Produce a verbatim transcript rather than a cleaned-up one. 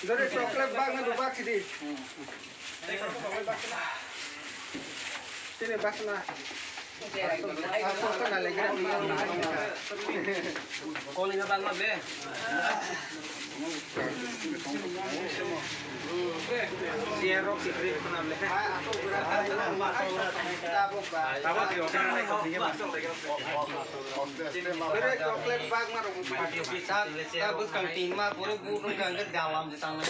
Dore chocolate bag na dubak sidi. Tini bak na. Koli na bang ma be. Chocolate bag ma rok. Bwskang tin ma pore bu nung kang ke dalam je tang nai.